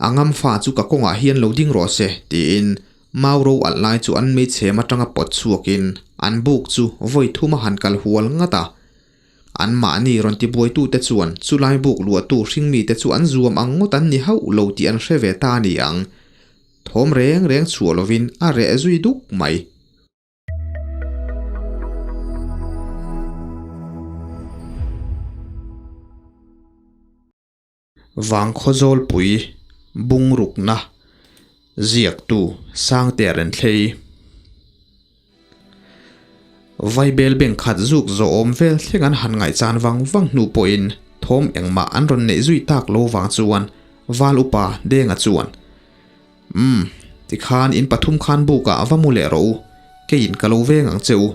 A ngam fa chu ka kawngah hian lo ding rawh se, tiin mau ro alh lai chu an meichhem atanga pawt chhuakin an buk chu vawi thum a han kal hual ngat a. An mahni rawn tibuaitute chuan chulai buk luahtu hringmite chu an zuam ang ngawt an ni hauh lo tih an hre ve ta a ni ang. Thawm reng reng chhuah lovin a reh zui duk mai. Vangkhawzawlpui bungrukna ziaktu Sangtea Renthlei Vaibel beng khat zuk zawh awm vel thleng an han ngaihchan vang vang hnu pawhin thawm engmah an rawn neih zui tak lo vang chuan Val upa Denga chuan Umm, tikhan in pathum khan bukah va mu leh rawh u, keiin ka lo veng ang che u.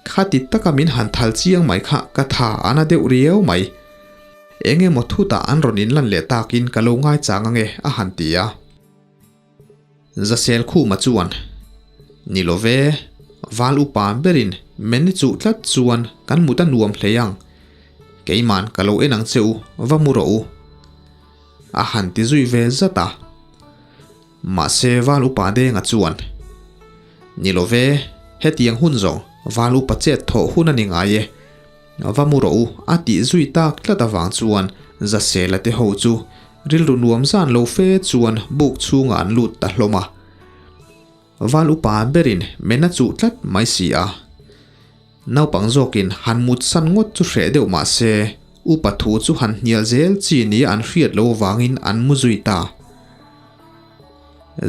Khati taka min han thal chiang mai kha ka tha a na deuh riau mai. Eng emaw thutah an rawn inlan leh takin ka lo ngaichang ange a han ti a. Zasel Khuma chuan, Ni lo ve, val upa berin men ni chuh tlat chuan kan mut a nuam hlei ang. Keiman ka lo en ang che u, va mu rawh u. A han ti zui ve zat a. Mahse Val Upa Denga chuan, Ni lo ve, hetiang hun zawng Val Upa chet thawh hun a ni ngai e. Va mu rawh u a tih zui tak tlat avang chuan Zasela te ho chu rilru nuam zan lo fe chuan buk chhungah an lut ta hlawm a. Val Upa berin men a chuh tlat mai si a. Naupang zawkin han mut san ngawt chu hreh deuh mah se, upa thu chu han hnial zel chi nia an hriat lo vangin an mu zui ta.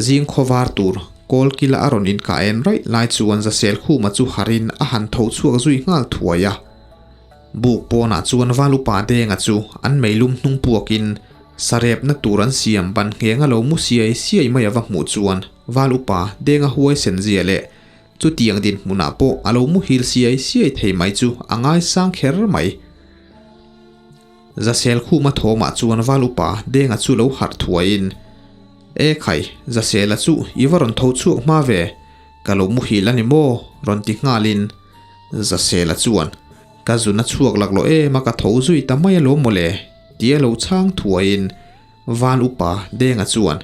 Zing khawvar tur kawl kila a rawn inkah en raih lai chuan Zasel Khuma chu harin a han tho chhuak zui nghal thuai a. Buk pawnah chuan Val Upa Denga chu an meilum hnung puakin sarepna tur an siam ban ngheng a lo mu siai siai mai a va hmuh chuan Val Upa Denga huaisen zia leh Chutiang dinhmunah pawh a lo muhil siai siai thei mai chu a ngaisang kher mai. Zasel Khuma thawmah chuan Val Upa Denga chu lo harh thuaiin, E khai, Zasela chu i va rawn tho chhuak hma ve, ka lo muhil a ni maw? rawn ti nghalin Zasela chuan, Ka zun a chhuak laklawh em a ka tho zui ta mai alawm mawle, tia lo chhang thuaiin Val Upa Denga chuan,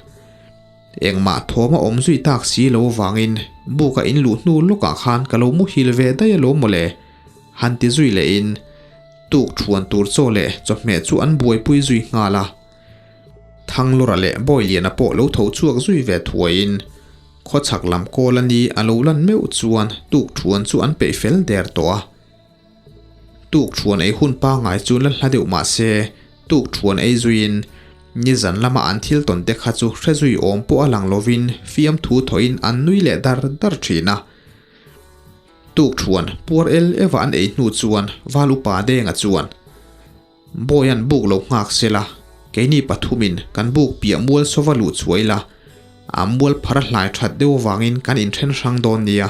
Engmah thawm a awm zui tak si lo vangin buk a inluh hnu lawkah khan ka lo muhil ve daih alawm mawle, han ti zui lehin tuk thuan tur chaw leh chawhmeh chu an buaipui zui nghal a. Thanglawra leh Bawiliana pawh lo tho chhuak zui ve thuaiin khawchhak lam kawl a ni a lo lan meuh chuan tuk thuan chu an peih fel der tawh a. Tuk thuan ei hun pangngai chu la hla deuh mah se, tuk thuan ei zuiin nizan lama an thil tawn te kha chu hre zui awm pawh a lang lovin fiamthu thawhin an nui leh dar dar thin a. Tuk thuan puar el eva an ei hnu chuan Val Upa Denga chuan, Bawian buk lo nghak se la, keini pathumin kan buk piah mual sova luh chhuah ila, a mual phar a hlai that deuh avangin kan inthen hrang dawn nia.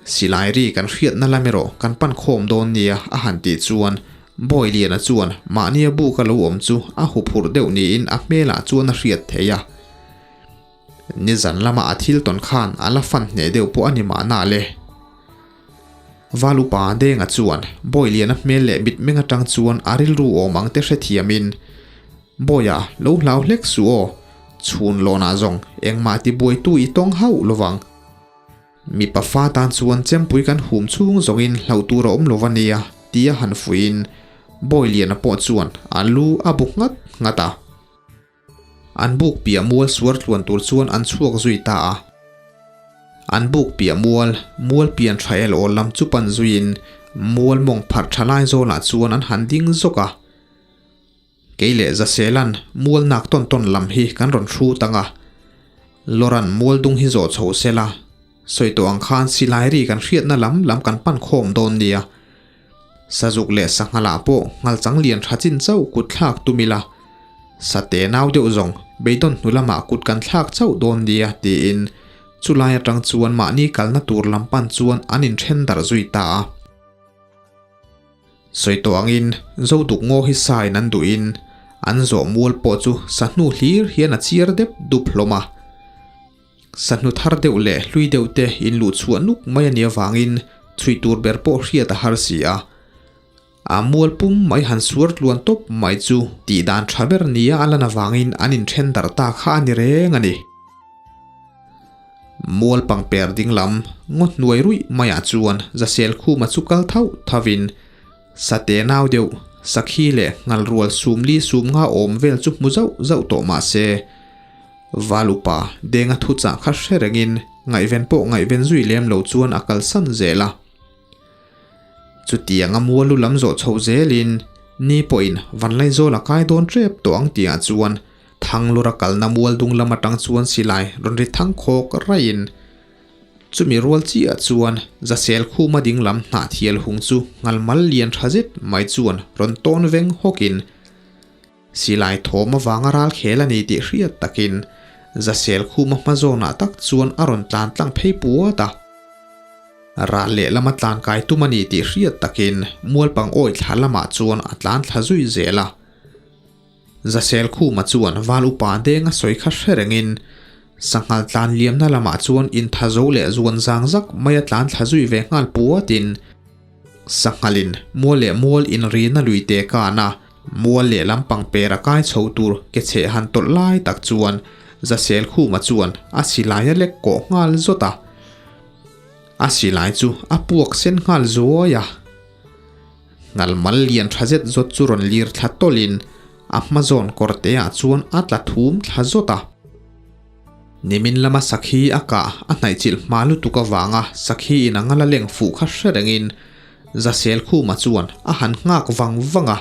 Silai ri kan hriatna lam erawh kan pan khawm dawn nia a han tih chuan Bawi Liana chuan mahnia buk a lo awm chu a huphurh deuh niin a hmelah chuan a hriat theih a. Nizan lama a thil tawn khan a la fan hneh deuh pawh a ni mahna le. Val upa Denga chuan Bawi Liana hmel leh mitmeng atang chuan a rilru awm ang te hrethiamin, Bawia, lo hlau hlek suh aw, chhun lawnah zawng engmah tibuaitu i tawng hauh lovang. Mipa fa tan chuan chempui kan hum chhung zawngin hlauh tur a awm lo va nia, tia han fuihin Bawiliana pawh chuan a lu a bu nghat nghat a. An buk piah mual suar tluan tur chuan an chhuak zui ta a. An buk piah mual, mual pian tha el awl lam chu pan zuiin mual mawng pharh tha lai zawlah chuan an han ding zawk a. Kei leh Zaselan mual nak tawn tawn lam hi kan rawn hru tang a. Loran mual dung hi zawh chho se la, sawi tawh ang khan silai ri kan hriatna lam lam kan pan khawm dawn nia. Sazuk leh sanghalah pawh nghalchang lian tha chin chauh kut thlak tum ila, sate nau deuh zawng beidawn hnu lamah kut kan thlak chauh dawn nia tiin chulai atang chuan mahni kalna tur lam pan chuan an inthen darh zui ta a. Sawi tawh angin Zoduk ngaw hi sain an duhin an zawh mual pawh chu sahnu hlir hian a chiar dep dup hlawm a. Sahnu thar deuh leh hlui deuh te in luh chhuah nuk mai a nih avangin chhui tur ber pawh hriat a har si a. A mual pum mai han suar tluan tawp mai chu tih dan tha ber nia a lan avangin an inthen darh ta kha a ni reng a ni. Mual pangper ding lam ngaw hnuai ruih maiah chuan Zasel Khuma chu kal thauh thauhin Sate nau deuh, sakhi leh nghal rual sumli sum nga awm vel chu hmu zauh zauh tawh mah se, Val upa Denga thuchah kha hre rengin ngaihven pawh ngaihven zui lem lo chuan a kalsan zel a. Chutianga mualu lam zawh chho zelin ni pawhin Vanlaizawla kai dawn tep tawh ang tihah chuan Thanglura kalna mual dung lam atang chuan silai rawn ri thang khawk raihin chumi rual chiah chuan Zasel khuma ding lam hnah thial hung chu ngalmal lian tha zet mai chuan rawn tawn veng hawkin Silai thawm avanga ral khel a ni tih hriat takin Zasel khuma hma zawnah tak chuan a rawn tlan tlang phei puat a. Ral lehlama tlan kai tum a ni tih hriat takin mualpang awi thla lamah chuan a tlan thla zui zel a. Zasel khuma chuan val upa deng a sawi kha hre rengin sanghal tlan liamna lamah chuan intha zo leh zuan zang zak mai a tlan thla zui ve nghal puatin Sanghalin mual leh mual inrina lui te kan a, mual leh lampang per a kai chho tur ke chheh han tawlh lai tak chuan Zasel Khuma chuan a silai a lek kawh nghal zawt a. A silai chu a puak sen nghal zuai a. Ngal mal lian tha zet zawt chu rawn lir thla tawlhin a hma zawn kawr te ah chuan a tla thum thla zawt a. Nimin lama sakhi a kah a hnaihchilh hma lutuk avanga sakhi in anga la leng fuh kha hre rengin Zasel Khuma chuan a han nghak vang vang a.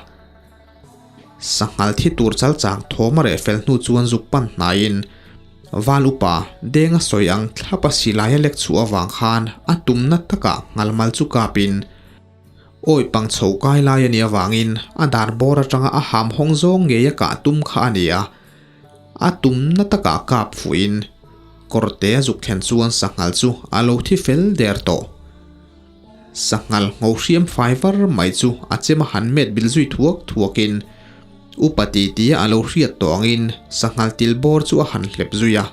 Sanghal thi tur chal chang thawm a reh fel hnu chuan zuk pan hnaiin Val upa Denga sawi ang thlapa silai a lek chhuah avang khan a tumna takah nghalmal chu kapin awi pang chho kai lai a nih avangin a dar bawr atanga a ham hawng zawng ngei a kah tum kha a ni a. A tumna takah kap fuhin kawrte a zuk thlen chuan sanghal chu a lo thi fel der tawh. Sanghal ngho hriam fai var mai chu a chem a han met bil zui thuak thuakin upa ti tia a lo hriat tawh angin sanghal til bawr chu a han hlep zui a.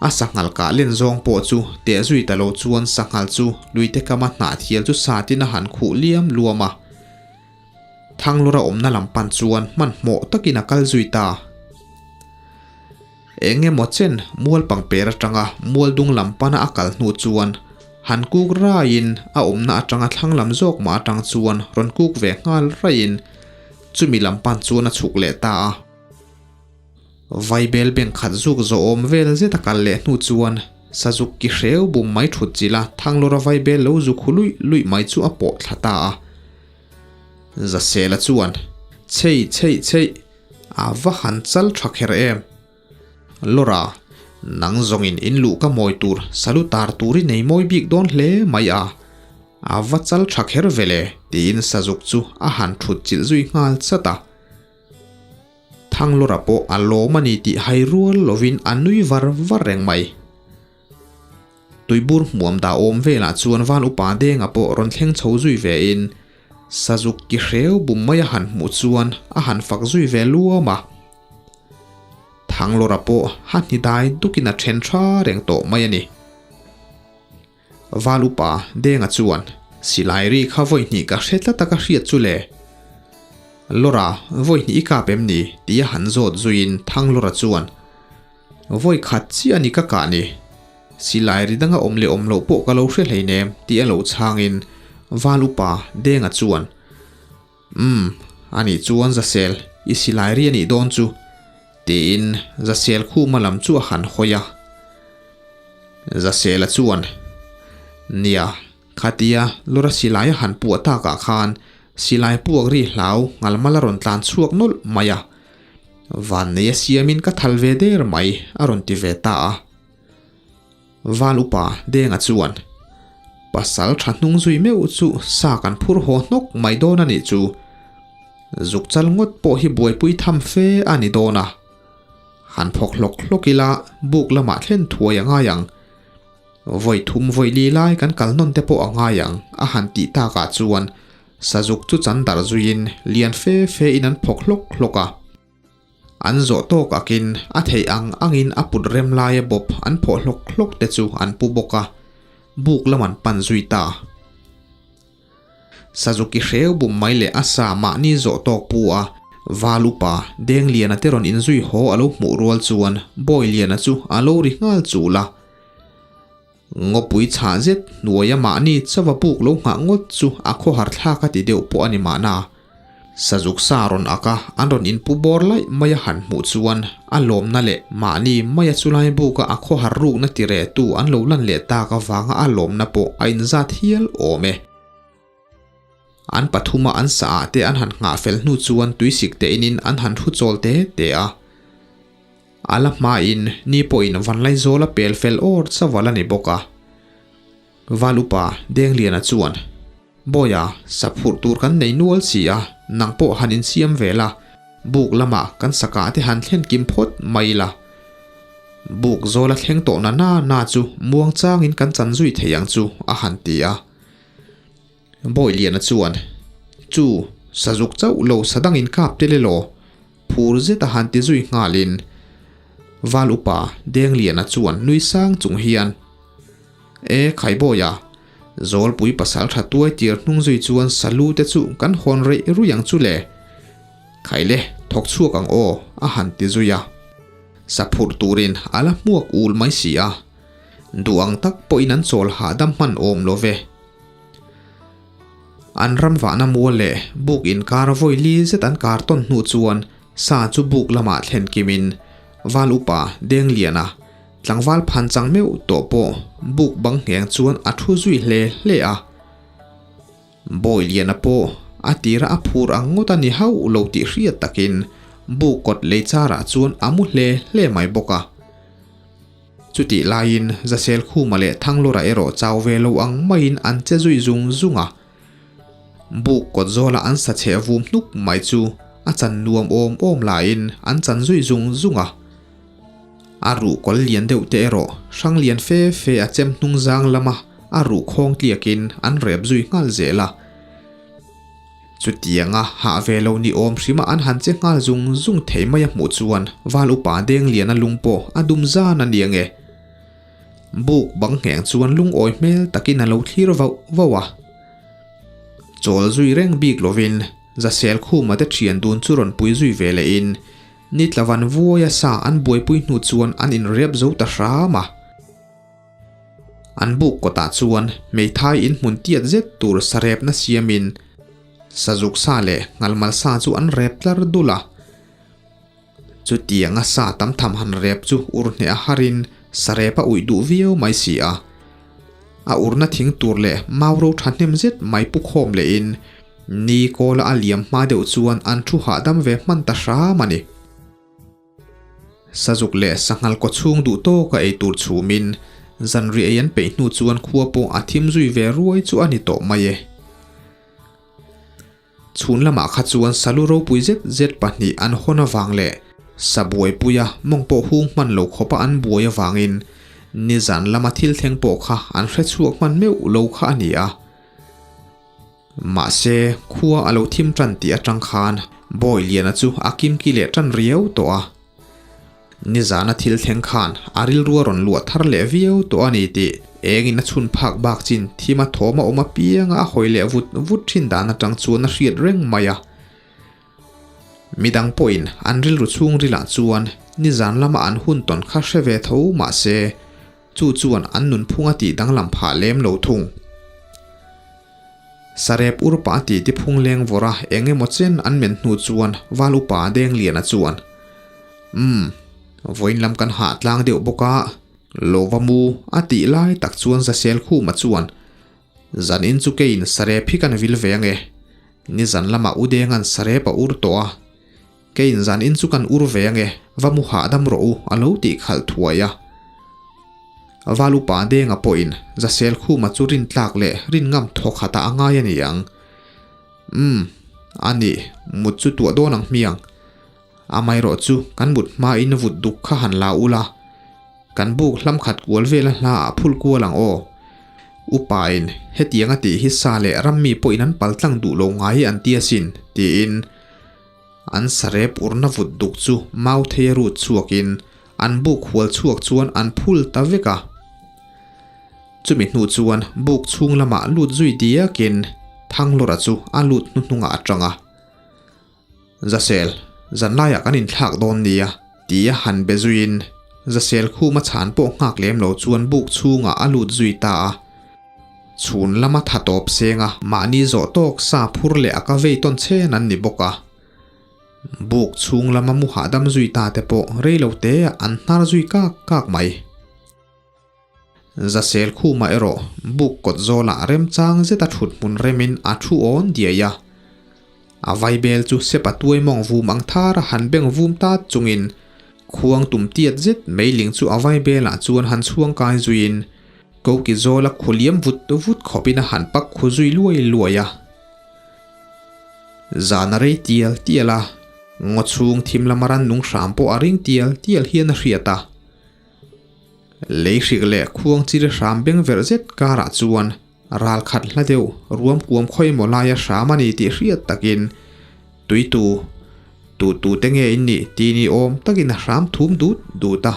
A sanghal kah len zawng pawh chu teh zui ta lo chuan sanghal chu luite kama hnahthial chu satin a han khuh liam luam a. Thanglura awmna lam pan chuan hmanhmawh takin a kal zui ta. Eng emaw chen mual pangper atanga mual dung lam pana a kal hnu chuan han kuk raiin a awmna atanga thlang lam zawk mah atang chuan rawn kuk ve nghal raiin chumi lam pan chuan a chhuk leh ta a. Vaibel beng khat zuk zawhawm vel zet a kal leh hnu chuan Sazuk ki hreu bum mai thut chilh a Thanglura vaibel lo zuk hu luih luih mai chu a pawh thla ta a. Zasela chuan, Chei chei chei, a va han chal tha kher em? Laura, nang zawngin in luh ka mawi tur salu tar tur i nei mawi bik dawn hle mai a, a va chal tha kher ve le, tiin Sazuk chu a han thut chilh zui nghal chat a. Thanglura pawh a lawm a ni tih hai rual lovin a nui var var reng mai. Tuibur hmuam dah awm velah chuan van upa Denga pawh rawn thleng chho zui ve in Sazuk ki hreu bum mai a han hmuh chuan a han fak zui ve luam a. Thanglura pawh ha hni dai dukin a then tha reng tawh mai a ni. Val upa Denga chuan Silai ri kha vawi hnih ka hre tlat a ka hriat chu le. Lawra vawi hnih i kap em ni? Tih a han zawt zuiin Thanglura chuan Vawi khat chiah a ni ka kah ni. Silai ri danga awm leh awm loh pawh ka lo hre hleinem tih a lo chhangin Val upa Denga chuan, Umm, anih chuan Zasel, i silai ri a nih dawn chu, tiin Zasel khuma lam chu a han hawi a. Zasela chuan, Nia, khatia Lura silai a han puah takah khan silai puak ri hlau ngalmal a rawn tlan chhuak nawlh mai a. Vannei a siamin ka thal ve der mai, a rawn ti ve ta a. Val upa Denga chuan, Pasal tha hnung zui meuh chu sa kan phur haw hnawk mai dawn a nih chu. Zuk chal ngawt pawh hi buaipui tham fe a ni dawn a. Han phawk hlawk hlawk ila buk lamah thlen thuai a ngai ang. Vawi thum vawi li lai kan kal nawn te pawh a ngai ang, a han tih takah chuan Sazuk chu chan darh zuiin lian fe fe in an phawk hlawk hlawk a. An zawh tawk akin a theih ang angin a put rem laia bawp an phawh hlawk hlawk te chu an pu bawk a, buk lam an pan zui ta. Sazuki hreu bum mai leh a sa mahni zawh tawk pu a, Val upa Dengliana te rawn inzui haw a lo hmuh rual chuan Bawiliana chu a lo ri nghal chul a. Ngawpui chhah zet hnuaia mahni chauha buk lo nghah ngawt chu a khawhar thlak a ti deuh pawh a ni mahna. Sazuk sa rawn ak a, an rawn inpu bawr laih mai a han hmuh chuan a lawmna leh mahni maia chulai buka a khawhar rukna ti reh tu an lo lan leh tak avanga a lawmna pawh a inzat hial awm e. An pathuma an sa ah te an han nghah fel hnu chuan tuisik te inin an han thu chawl te te a. A la hmain ni pawhin Vanlaizawla pel fel awr chauh a la ni bawk a. Val upa Dengliana chuan, Bawiha, sa phurh tur kan nei nual si a, nang pawh han insiam ve la, buk lamah kan sakah te han thlen kim phawt mai la. Buk zawla thleng tawh na na na chu muang changin kan chan zui thei ang chu, a han ti a. Bawihliana chuan, Chu, sazuk chauh lo sa dangin kap tel elaw? Phur zet a han ti zui nghalin Val upa Dengliana chuan nui sang chung hian, E Khaibawiha, Zawlpui pasal tha tuai tir hnung zui chuan salu te chu kan hawn reih rui ang chu le. Khaile, thawk chhuak ang aw, a han ti zui a. Sa phurh turin a la hmuak ul mai si a. Duh ang tak pawhin an chawl hahdam hman awm lo ve. An ram vahna mual leh buk inkar vawi li zet an kar tawn hnu chuan sa chu buk lamah thlen kimin Val upa Dengliana tlangval phan chang meuh tawh pawh buk bang ngheng chuan a thu zui hle hle a. Bawiliana pawh a tira a phur ang ngawt a ni hauh lo tih hriat takin buk kawt lei charah chuan a mu hle hle mai bawk a. Chutih laiin Zasel Khuma leh Thanglawra erawh chau ve lo ang maiin an che zui zung zung a. Buk kawt zawla an sa cheh vum hnuk mai chu a chan nuam awm awm laiin an chan zui zung zung a. A ruh kawl lian deuh te erawh hrang lian fe fe a chem hnung zang lama a ruh khawng tliakin an rep zui nghal zel a. Chutianga hah ve lo ni awm hrima an han che nghal zung zung thei mai a hmuh chuan Val upa Dengliana lung pawh a dum zan a ni ange. Buk bang ngheng chuan lungawi hmel takin a lo thlir vauh vauh a. Chawl zui reng bik lovin Zasel Khuma te thian dun chu rawn pui zui ve lehin Nitlavan vuaia sa an buaipui hnu chuan an inrep zo ta hram a. An buk kawtah chuan hmeithai inhmun tiat zet tur sarepna siamin sazuk sa leh nghalmal sa chu an rep tlar dul a. Chutianga sa tam tham han rep chu ur hneh a harin sarep a uih duh viau mai si a. A urna thing tur leh mau ro thahnem zet mai pu khawm lehin ni kawla a liam hma deuh chuan an thu hahdam ve hman ta hram a ni. Sazuk leh sanghal kaw chhung duh tawka ei tur chhumin zanriah ei an peih hnu chuan khua pawh a thim zui ve ruai chu a ni tawh mai e. Chhun lamah kha chuan salu ropui zet zet pahnih an hawn avang leh sa buaipuia mawng pawh hung hman lo khawpa an buai avangin nizan lama thil thleng pawh kha an hre chhuak hman meuh lo kha a ni a. Mahse, khua a lo thim tan tih atang khan Bawiliana chu a kimki leh tan riau tawh a. Nizana thil thleng khan a rilru a rawn luah thar leh viau tawh a ni tih engin a chhun phak bak chin thim a thawm a awm apianga a hawi leh vut vut thin dan atang chuan a hriat reng mai a. Midang pawhin an rilru chhungrilah chuan nizan lama an hun tawn kha hre ve tho mahse, Chu chuan an nunphung a tih danglam phah lem lo thung. Sarep urpa a titi phung leng vawrh a eng emaw chen an men hnu chuan Val upa Dengliana chuan, Umm, vawiin lam kan hah tlang deuh bawk a, lo va mu a tih lai tak chuan Zasel Khuma chuan, Zanin chu keiin Sarep hi kan vil ve ange, nizan lamah U Denga'n Sarep a ur tawh a, Kei in zan in chu kan ur ve ange, va mu hahdam rawh u a lo tih khalh thuai a. Val upa Denga pawhin Zasel Khuma chu rin tlak leh rin ngam thawk khatah a ngai a ni ang. Umm, a nih, mut chu tuah dawn ang hmiang. Amaherawh chu kan mut hmain vut duk kha han la ula. Kan buk hlam khat kual vela hla ah phul kual ang aw. Upa in hetiang a tih hi sa leh rammi pawhin an paltlang duh lo ngai an ti asin, tiin. An sarep urna vut duk chu mau thei a rut chhuakin an buk hual chhuak chuan an phul ta vek a. Chumi hnu chuan buk chhung lamah lut zui diakin. Thanglawra chu a lut hnuhnungah a tang a. Zasel, zanlaiah kan inthlak dawn nia, tia han be zuiin Zasel khuma chhan pawh nghak lem lo chuan buk chhungah a lut zui ta a. Chhun lama tha tawp senga mahni zawh tawk sa phur leh a ka vei tawn chen an ni bawk a. Buk chhung lama mu hahdam zui ta te pawh rei lo te an hnar zui kak kak mai. Zasel khuma erawh buk kawt zawlah remchang zeta thut hmun remin a thu awn diai a. A vaibel chu sepa tuai mawng vum ang thar a han beng vum tat chungin khuang tum tiat zet meiling chu a vaibelah chuan han chhuang kai zuiin koki zawla khu liam vut vut khawpin a han pak khu zui luai luai a. Zan a rei tial tial a, ngaw chhung thim lama rannung hram pawh a ring tial tial hian a hriat a. Lei hrik leh khuang chil hram beng verh zet karah chuan ral khat hla deuh ruam kuam khawi maw laia hram a ni tih hriat takin tuitu tu tu te nge in nih tih ni awm takin a hram thum dut dut a.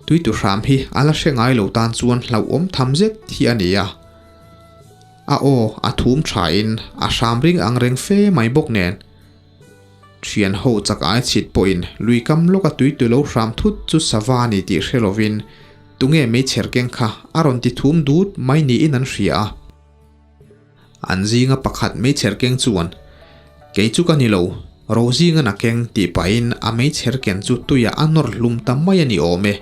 Tuitu hram hi a la hre ngai lo tan chuan hlauhawm tham zet hi a ni a. A aw a thum thain a hram ring ang reng fe mai bawk nen. Thian ho chak ai chhit pawhin lui kam lawka tui tu lo hram thut chu sava a ni tih hre lovin tunge meichher keng kha a rawn ti thum dut mai niin an hria a. An zinga pakhat meichher keng chuan, Kei chu ka ni lo, ro zingan a keng tih pahin a meichher ken chu tuiah a nawr hlum ta mai a ni awm e.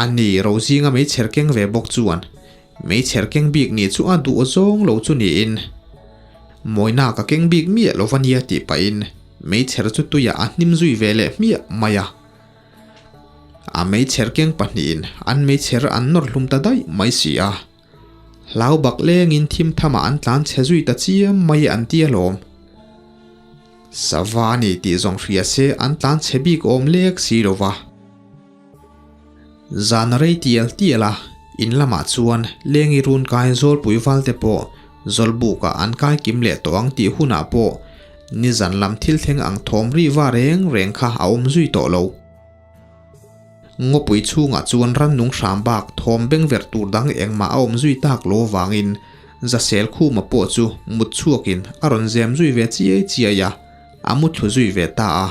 A ni, ro zinga meichher keng ve bawk chuan Meichher keng bik nih chu a duh zawng lo chu niin Mawina ka keng bik miah lo va nia tih pahin meichher chu tuiah a hnim zui ve leh hmiah mai a. A meichher keng pahnihin an meichher an nawr hlum ta daih mai si a. Hlau bak lengin thim thamah an tlan chhe zui ta chiam mai an ti alawm. Sava ni tih zawng hria se an tlan chhe bik awm lek si lo va. Zan rei tial tial a, in lamah chuan lengi run kai zawlpui valte pawh zawlbukah an kai kim leh tawh ang tih hunah pawh nizan lam thil thleng ang thawm ri va reng reng kha a awm zui tawh lo. Ngawpui chhungah chuan rannung hram bak thawm bengverh tur dang engmah a awm zui tak lo avangin Zasel Khuma pawh chu mut chhuakin a rawn zem zui ve chiai chiai a, a muthlu zui ve ta a.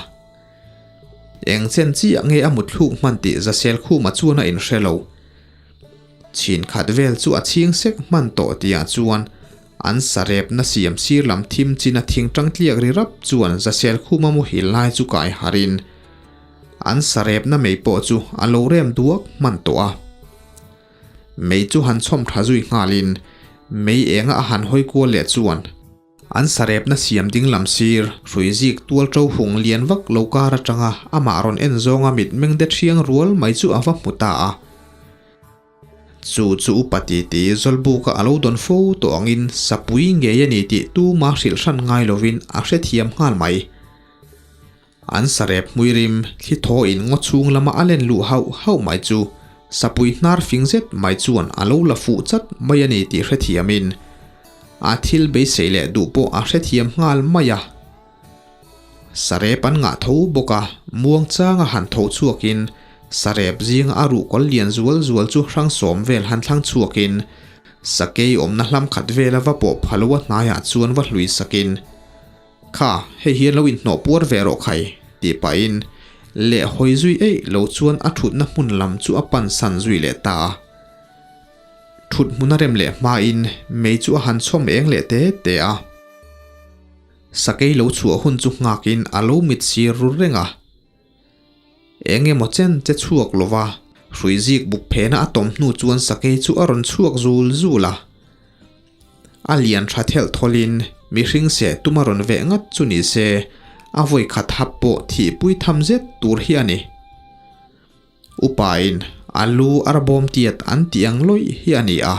Eng chen chiah nge a mutthluk hman tih Zasel Khuma chuan a inhre lo. Chhin khat vel chu a chhing sek hman tawh tihah chuan an sarepna siam sir lam thim chin a thing tang tliak ri rap chuan Zasel Khuma muhil lai chu kai harin an sarepna mei pawh chu a lo rem duak hman tawh a. Mei chu han chhawm tha zui nghalin mei enga a han hawi kual leh chuan An sarepna siam ding lam sir, hrui zik tual to hung lian vak lo kar atanga amah rawn en zawnga mitmeng de thiang rual mai chu a va hmu ta a. Chu chu upa titi Zawlbuka a lo dawn fo tawh angin sapui ngei a ni tih tuma hrilh hran ngai lovin a hrethiam nghal mai. An sarep hmui rim thli thaw in ngaw chhung lama a len luh hauh hauh mai chu sapui hnar fing zet mai chuan a lo la fuh chat mai a ni tih hrethiamin a thil beisei leh duh pawh a hrethiam nghal mai a. Sarep an ngah tho bawk a, muang changa han tho chhuakin sarep zinga a ruhkawl lian zual zual chu hrang sawm vel han thlang chhuakin sakei awmna hlam khat vela va pawh phalo a hnaiah chuan va hlui sakin Kha, hei hian lo inhnawh puar ve rawh khai, tih pahin leh hawi zui eih lo chuan a thutna hmun lam chu a pan san zui leh ta a. Thut hmun a rem leh hmain mei chu a han chhawm eng leh te te a. Sakei lo chhuah hun chu nghakin a lo mit sir ru reng a. Eng emaw chen che chhuak lova hrui zik buk phena a tawm hnu chuan sakei chu a rawn chhuak zul zul a. A lian tha thelh thawlin mihring seh tum a rawn veh ngat chu ni se, a vawi khat hap pawh thihpui tham zet tur hi a ni. Upain a lu arbawm tiat an tih ang lawih hi a ni a.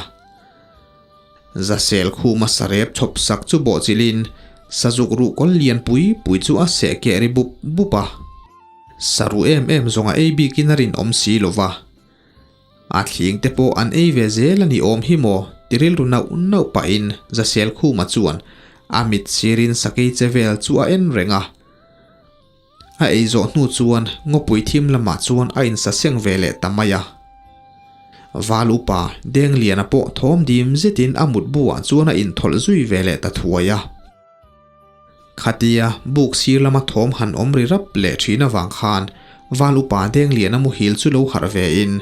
Zasel khuma sarep chhawp sak chu bawhchilhin sazuk ruhkawl lian pui pui chu a seh keh ri bup bup a. Saruh em em zawng a ei bikin a rinawm si lo va. A thling te pawh an ei ve zel a ni awm hi maw ti rilru nauh nauh pahin Zasel khuma chuan a mit sirin sakei che vel chu a en reng a. A ei zawh hnu chuan ngawpui thim lamah chuan a insaseng ve leh ta mai a. Val upa Dengliana pawh thawm dim zetin a mutbu ah chuan a inthawlh zui ve leh ta thuai a. Khatia buk sir lama thawm han awm ri rap leh thin avang khan Val upa Dengliana muhil chu lo harh ve in,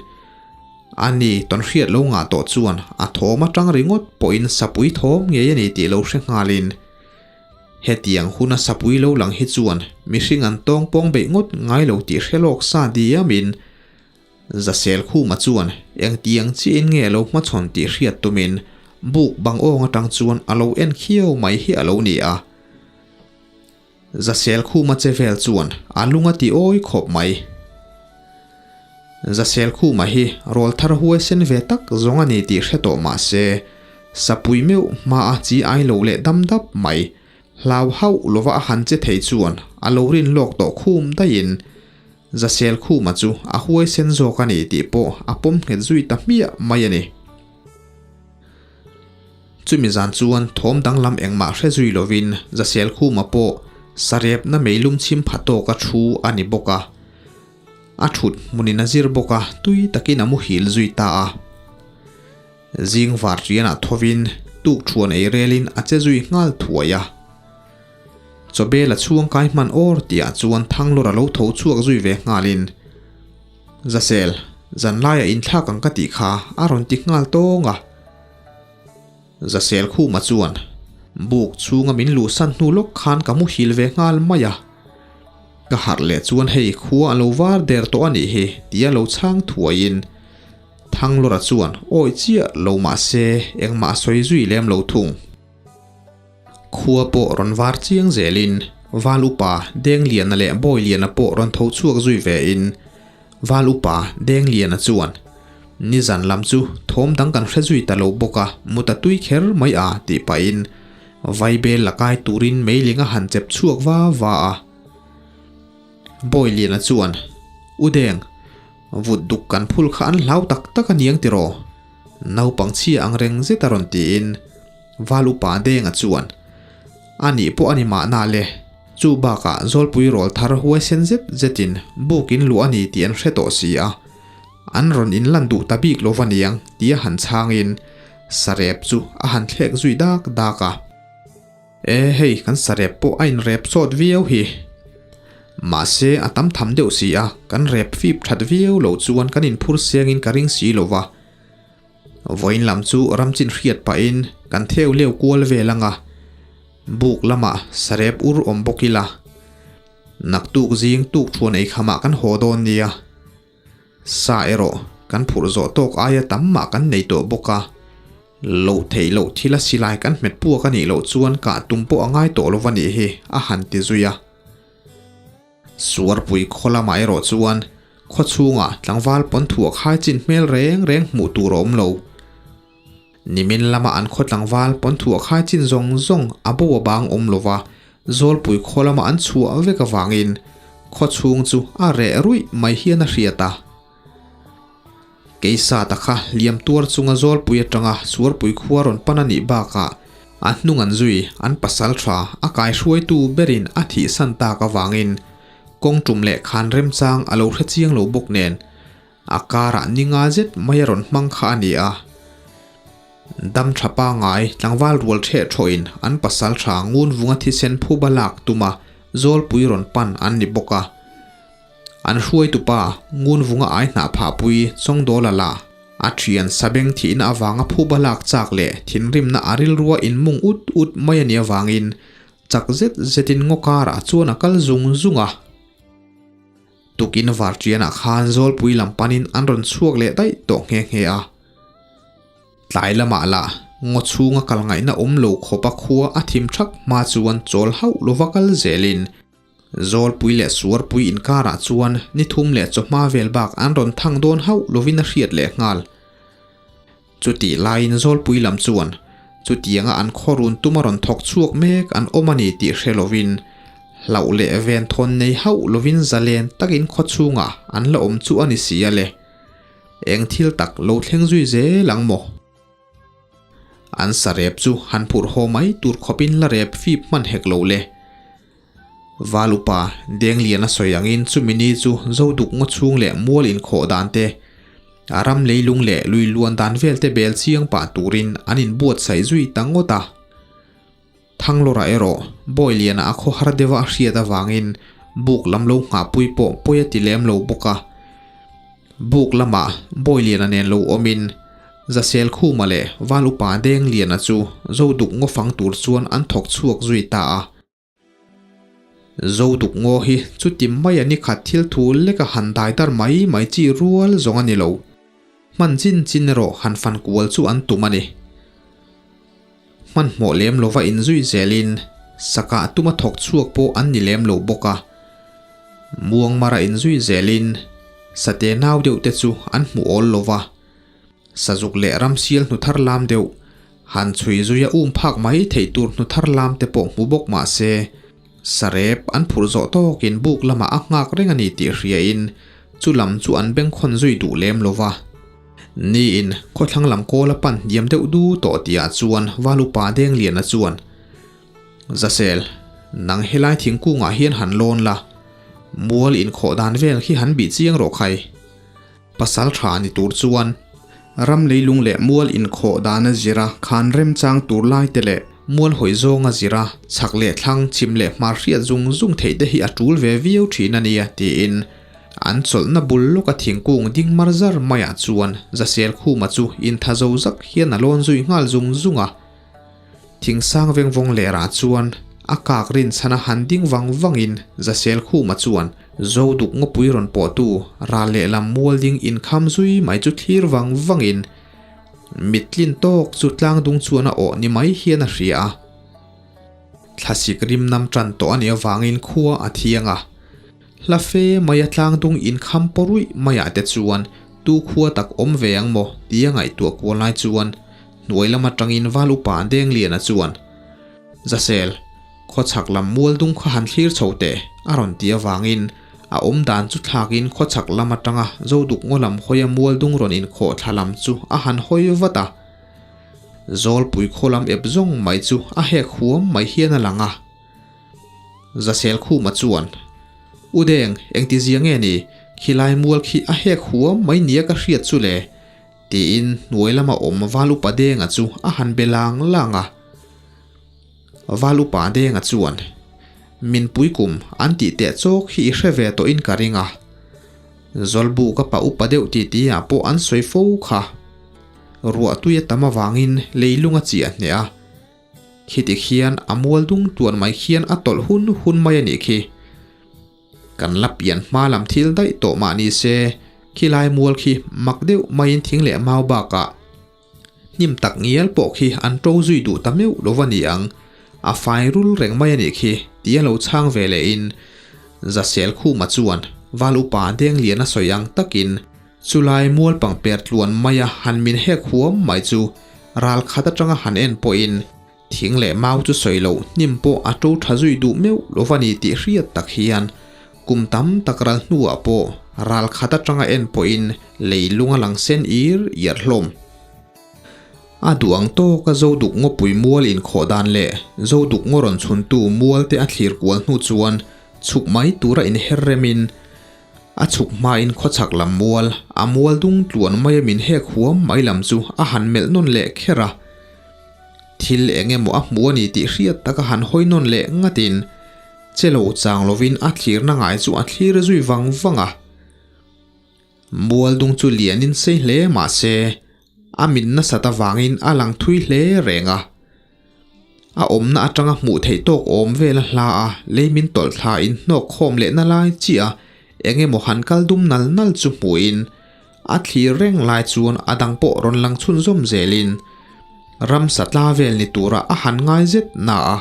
A ni tawnhriat lo ngah tawh chuan a thawm atang ringawt pawhin sapui thawm ngei a ni tih lo hre nghalin, Hetiang huna sapui lo lang hi chuan mihring an tawng pawng beih ngawt ngai lo tih hre lawk sa diamin Zasel Khuma chuan engtiang chiahin nge a lo hmachhawn tih hriat tumin buk bang awng atang chuan a lo en khiau mai hi a lo ni a. Zasel Khuma che vel chuan a lung a ti awi khawp mai. Zasel Khuma hi rawl thar huaisen ve tak zawng a ni tih hre tawh mah se, sapui meuh hma a chi ai lo leh dam dap mai. Hlau hauh lova a han che thei chuan a lo rin lawk tawh khum daihin Zasel Khuma chu a huaisen zawk a ni tih pawh a pawm nghet zui ta hmiah mai a ni. Chumi zan chuan thawm danglam engmah hre zui lovin Zasel Khuma pawh sarepna meilum chhim pha tawka thu a ni bawk a. A thut hmunin a zir bawk a, tui takin a muhil zui ta a. Zing var rianah thovin tuk thuan ei relin a che zui nghal thuai a. Chawbel a chhuang kai hman awr tihah chuan Thanglawr a lo tho chhuak zui ve nghalin, Zasel, zanlaia inthlak ang ka tih kha a rawn ti nghal tawng a. Zasel Khuma chuan, Buk chhunga min luhsan hnu lawk khan ka muhil ve nghal mai a. Ka harh leh chuan hei khua a lo var der tawh a nih hi tia lo chhang thuaiin Thanglawra chuan awi chiah lo mah se engmah a sawi zui lem lo thung. Khua pawh rawn var chiang zelin Val Upa Dengliana leh Bawiliana pawh rawn tho chhuak zui vein Val Upa Dengliana chuan Nizan lam chu thawm dang kan hre zui ta lo bawk a, mut a tui kher mai a tih pahin Vaibel la kai turin meiling a han chep chhuak va va a. Bawiliana chuan U Deng, vut duk kan phul kha an hlau tak tak a niang tiraw? Naupang chhia ang reng zet a rawn tiin Val upa Denga chuan, A nih pawh a ni mahna le, chu bakah Zawlpui rawl thar huaisen zet zetin buk in luah a ni tih an hre tawh si a, an rawn inlan duh ta bik lo va niang tia han chhangin sarep chu a han thlek zui dak dak a. E hei kan sarep pawh a inrep sawt viau hi. Mahse a tam tham deuh si a, kan rep fip that viau lo chuan kan inphur sengin ka ring si lo va. Vawiin lam chu ramchin hriat pahin kan theu leu kual vel ang a, buk lamah sarep ur awm bawk ila, naktuk zing tuk thuan ei khamah kan haw dawn nia. Sa erawh kan phurh zawh tawk aia tam mah kan nei tawh bawk a, loh theih loh thila silai kan hmet puak a nih loh chuan kah tum pawh a ngai tawh lo va nih hi a han ti zui a. Suarpui khaw lamah erawh chuan khaw chhungah tlangval pawn thuah khai chin hmel reng reng hmuh tur a awm lo. Nimin lama an khaw tlangval pawn thuah khai chin zawng zawng a bo a bang awm lo va, Zawlpui khaw lama an chhuah vek avangin khaw chhung chu a reh ruih mai hian a hriat a. Keisa ta kha hliam tuar chunga Zawlpui atanga Suarpui khua rawn pan a nih bakah a hnung an zui an pasal tha a kaihruaitu berin a thihsan tak avangin kawng tum leh khan remchang a lo hre chiang lo bawk nen a karah ni nga zet mai a rawn hmang kha a ni a. Dam tha pangai tlangval rual theh thawhin an pasal tha ngun vunga thisen phuba lak tuma Zawlpui rawn pan an ni bawk a. An hruaitupa ngun vunga ai hnah phahpui Chawngdawla la a thian sabeng thihna avanga phuba lak chak leh thinrimna a rilrua inmung ut ut mai a nih avangin chak zet zetin ngaw karah chuan a kal zung zung a. Tukin varṭianah khan Zawlpui lam panin an rawn chhuak leh daih tawh nghe nghe a. Tlai lamah lah ngaw chhunga kal ngaihna awm lo khawpa khua a thim thak hma chuan chawl hauh lova kal zelin Zawlpui leh Suarpui inkarah chuan ni thum leh chawhma vel bak an rawn thang dawn hauh lovin a hriat leh nghal. Chutih laiin Zawlpui lam chuan chutianga an khawrun tuma rawn thawk chhuak mek an awm a ni tih hre lovin hlauh leh venthawn nei hauh lovin zalen takin khawchhungah an la awm chu a ni si a le. Eng thil tak lo thleng zui zel ang maw? An sarep chu han phurh haw mai tur khawpin la rep fip hman hek lo le. Val upa Dengliana sawi angin chumi ni chu Zoduk ngaw chhung leh mual inkhawh dan te. A ram leilung leh lui luan dan vel te bel chiang pah turin an inbuatsaih zui ta ngawt a. Thanglawra erawh bawi liana a khawhar deuha a hriat avangin buk lam lo nghahpui pawh pawi a ti lem lo bawk a. Buk lamah bawi liana nen lo awmin Zasel Khuma leh Val Upa Deng Liana chu Zoduk ngaw fang tur chuan an thawk chhuak zui ta a. Zoduk ngaw hi chuti maia nikhat thil thu leka han dai dar mai mai chi rual zawng a ni lo. Hman chin chin erawh han fan kual chu an tum a ni. Hmanhmawh lem lova inzui zelin sakah tuma thawk chhuak pawh an ni lem lo bawk a. Muangmara inzui zelin sate nau deuh te chu an hmu awl lova. Sazuk leh ramsial hnu thar lam deuh, han chhui zuia um phak mai theih tur hnu thar lam te pawh hmu bawk mah se, sarep an phurh zawh tawkin buk lamah a nghak reng a ni tih hriain chu lam chu an bengkhawn zui duh lem lo va. Niin khawthlang lam kawl a pan hniam deuh du tawh tihah chuan Valupa Dengliana chuan, Zasel, nang helai thingkungah hian han lawn la, mual inkhawh dan vel khi han bih chiang rawh khai. Pasal tha ni tur chuan ram leilung leh mual inkhawh dana zira khan remchang tur lai te leh mual hawi zawnga zira chhak leh thlang chhim leh hmar hriat zung zung theih te hi a tul ve viau thin a nia tiin an chawlhna bul lawka thingkung ding mar zar maiah chuan Zasel Khuma chu intha zo zak hian a lawn zui nghal zung zung a. Thingsang vengvawng lerah chuan a kak rinchhana han ding vang vangin Zasel Khuma chuan Zoduk ngawpui rawn pawhtu ral lehlam mual ding inkham zui mai chu thlir vang vangin mittlin tawk chu tlangdung chuan a awh ni mai hian a hria a. Thlasik rim nam tan tawh a nih avangin khua a thiang a. Hla fe maia tlangdung inkham pawruih maiah te chuan tu khua tak awm ve ang maw tia ngaihtuah kual lai chuan hnuai lam atangin Val Upa Dengliana chuan, Zasel, khawchhak lam mualdung kha han thlir chho teh, a rawn ti avangin a awm dan chu thlakin khawchhak lam atanga Zoduk ngaw lam hawia mualdung rawn inkhawh thla lam chu a han hawi vat a. Zawlpui khaw lam ep zawng mai chu a hek huam mai hian a lang a. Zasel Khuma chuan, U Deng, engtizia nge ni? Khilai mual khi a hek huam mai nia ka hriat chu le, tiin hnuai lama awm Val Upa Denga chu a han be lang lang a. Val Upa Denga chuan, Min pui kum an tih teh chawk hi i hre ve tawhin ka ring a. Zawlbu ka pa upa deuh titi ah pawh an sawi fo kha. Ruahtui a tam avangin leilung a chiah hneh a. Khiti khian a mual dung tuan mai khian a tawlh hun hun mai a nih khi. Kan la pian hma lam thil daih tawh mah ni se, khilai mual khi mak deuh maiin thing leh mau bakah hnim tak ngial pawh khi an to zui duh ta meuh lo va ni ang, a fai rul reng mai a nih khi tia lo chhang ve lehin Zasel Khuma chuan Val Upa Dengliana sawi ang takin Chulai mual pangper tluan maia han min hek huam mai chu ral khat atanga han en pawhin thing leh mau chu sawi loh hnim pawh a to tha zui duh meuh lo va ni tih hriat tak hian kum tam tak ral hnuah pawh ral khat atanga en pawhin lei lung a lang sen ir iar hlawm. A duh ang tawka Zoduk ngawpui mual inkhawh dan leh Zoduk ngaw rawn chhuntu mual te a thlir kual hnu chuan chhuk mai tura inher remin A chhuk hmain khawchhak lam mual, a mual dung tluan maia min hek huam mai lam chu a han melh nawn leh kher a. Thil eng emaw a hmu a ni tih hriat taka han hawi nawn leh ngatin che lo chang lovin a thlirna ngai chu a thlir zui vang vang a. Mual dung chu lianin sei hle mah se, a mit nasat avangin a lang thui hle reng a. A awmna atanga hmuh theih tawk awm vel a hla a, lei min tawlh thla in hnawk khawm lehna lai chiah a eng emaw han kal dum nal nal chu hmuhin a thlir reng lai chuan a dang pawh rawn lang chhunzawm zelin ramsa tla vel ni tura a han ngai zet na a.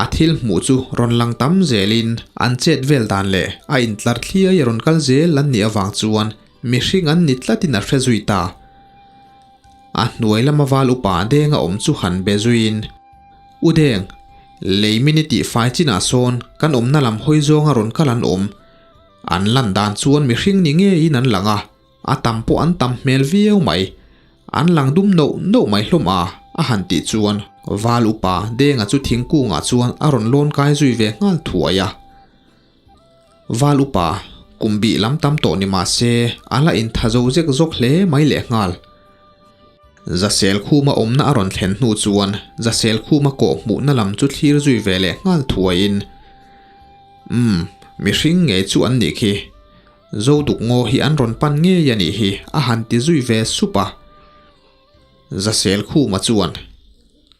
A thil hmuh chu rawn lang tam zelin an chet vel dan leh a intlar thliai a rawn kal zel an nih avang chuan mihring an ni tlatin a hre zui ta. A hnuai lama val upa Denga awm chu han be zuiin, U Deng, lei min i tih fai chinah sawn kan awmna lam hawi zawnga rawn kal an awm. An lan dan chuan mihring ni ngeiin an lang a, a tam pawh an tam hmel viau mai. An lang dum noh noh mai hlawm a, a han tih chuan val upa Denga chu thingkungah chuan a rawn lawn kai zui ve nghal thuai a. Val upa, Kum bih lam tam tawh ni mah se, a la inthazo zek zawk hle mai lehnghal. Zasel khuma awmna a rawn thlen hnu chuan Zasel khuma kawh hmuhna lam chu thlir zui ve leh nghal thuaiin, Umm, mihring ngei chu an nih khi. Zoduk ngaw hi an rawn pan ngei a nih hi, a han ti zui ve sup a. Zasel khuma chuan,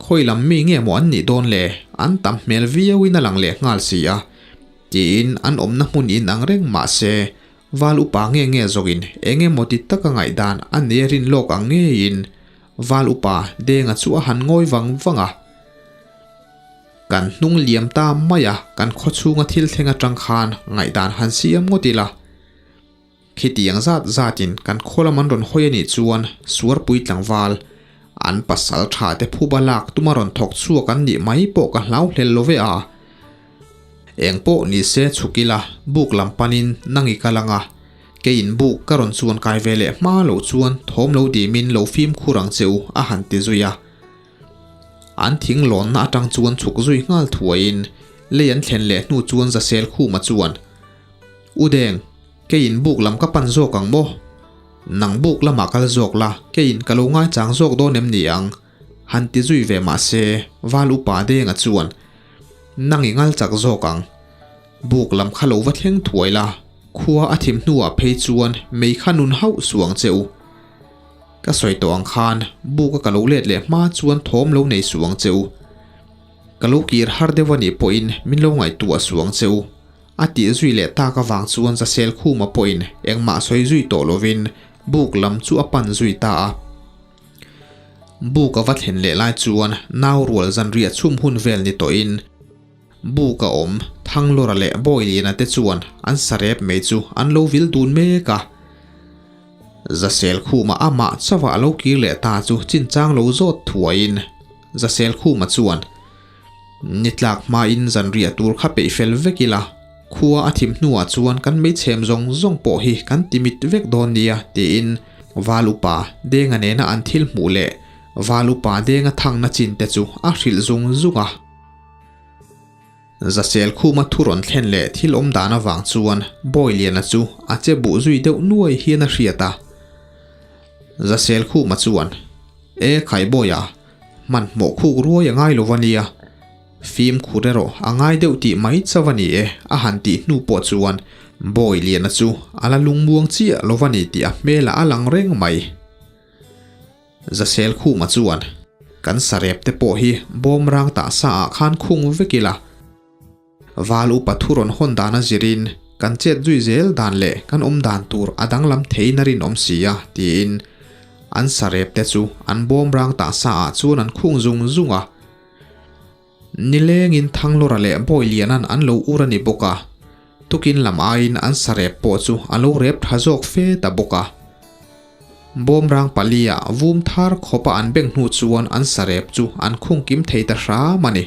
Khawi lam mi nge maw an nih dawn le? An tam hmel viauin a lang leh nghal si a, tiin an awmna hmun in ang reng mah se, Val upa nge nge zawkin eng emaw ti taka ngaihdan a nei a rin lawk ang ngeiin Val upa Denga chu a han ngawi vang vang a. Kan hnung liam ta mai a, kan khawchhunga thil thleng atang khan ngaihdan han siam ngawt ila. Khitiang zat zatin kan khaw lam an rawn hawi a nih chuan Suarpui tlangval, an pasal tha te phuba lak tuma rawn thawk chhuak an nih mai pawh ka hlau hlel lo ve a. Eng pawh ni se chhuk ila buk lam panin nang i kal ang a, keiin buk ka rawn chuan kai ve leh hma loh chuan thawm lo dimin lo fimkhur ang che u a han ti zui a. An thing lawnna atang chuan chhuk zui nghal thuaiin lei an thlen leh hnu chuan Zasel Khuma chuan, U Deng, keiin buk lam ka pan zawk ang maw? Nang buk lamah kal zawk la, keiin ka lo ngaichang zawk dawn em ni ang? Han ti zui ve mah se, Val Upa Denga chuan, Nang i ngal chak zawk ang. Buk lam kha lo va thleng thuai la, khua a thim hnuah phei chuan mei kha nun hauh suh ang che u. Ka sawi tawh ang khan buk a ka lo let leh hma chuan thawm lo nei suh ang che u. Ka lo kir har deuh a nih pawhin min lo ngaihtuah suh ang che u. A tih zui leh tak avang chuan Zasel Khuma pawhin engmah sawi zui tawh lovin buk lam chu a pan zui ta a. Buk a va thlen leh lai chuan nau rual zanriah chhum hun vel ni tawhin buk a awm Thanglawra leh Bawiliana te chuan an sarep mai chu an lo vil dun mek a. Zasel Khuma amah chauha a lo kir leh ta chu chinchang lo zawt thuaiin Zasel Khuma chuan, Ni tlak hmain zanriah tur kha peih fel vek ila, khua a thim hnuah chuan kan meichhem zawng zawng pawh hi kan ti mit vek dawn nia, tiin Val Upa Denga nena an thil hmuh leh Val Upa Denga thangna chin te chu a hrilh zung zung a. Zasel khuma thu rawn thlen leh thil awm dan avang chuan Bawiliana chu a che buh zui deuh nuai hian a hriat a. Zasel khuma chuan, E Khaibawiah, hmanhmawh khuk ruai a ngai lo va nia. Fimkhur erawh a ngai deuh tih mai chauh a ni e, a han tih hnu pawh chuan Bawiliana chu a la lungmuang chiah lo va ni tih a hmelah a lang reng mai. Zasel Khuma chuan, Kan sarep te pawh hi bawm rang tah sa ah khan khung vek ila. Val upa thu rawn hawn dan a zirin kan chet zui zel dan leh kan awm dan tur a danglam theiin a rinawm si a, tiin an sarep te chu an bawm rang tah sa ah chuan an khung zung zung a. Nilengin Thanglawra leh Bawilianan an lo ur a ni bawk a, tukin lam aiin an sarep pawh chu a lo rep tha zawk fe ta bawk a. Bawmrang palia vum thar khawpa an beng hnu chuan an sarep chu an khung kim thei ta hram a ni.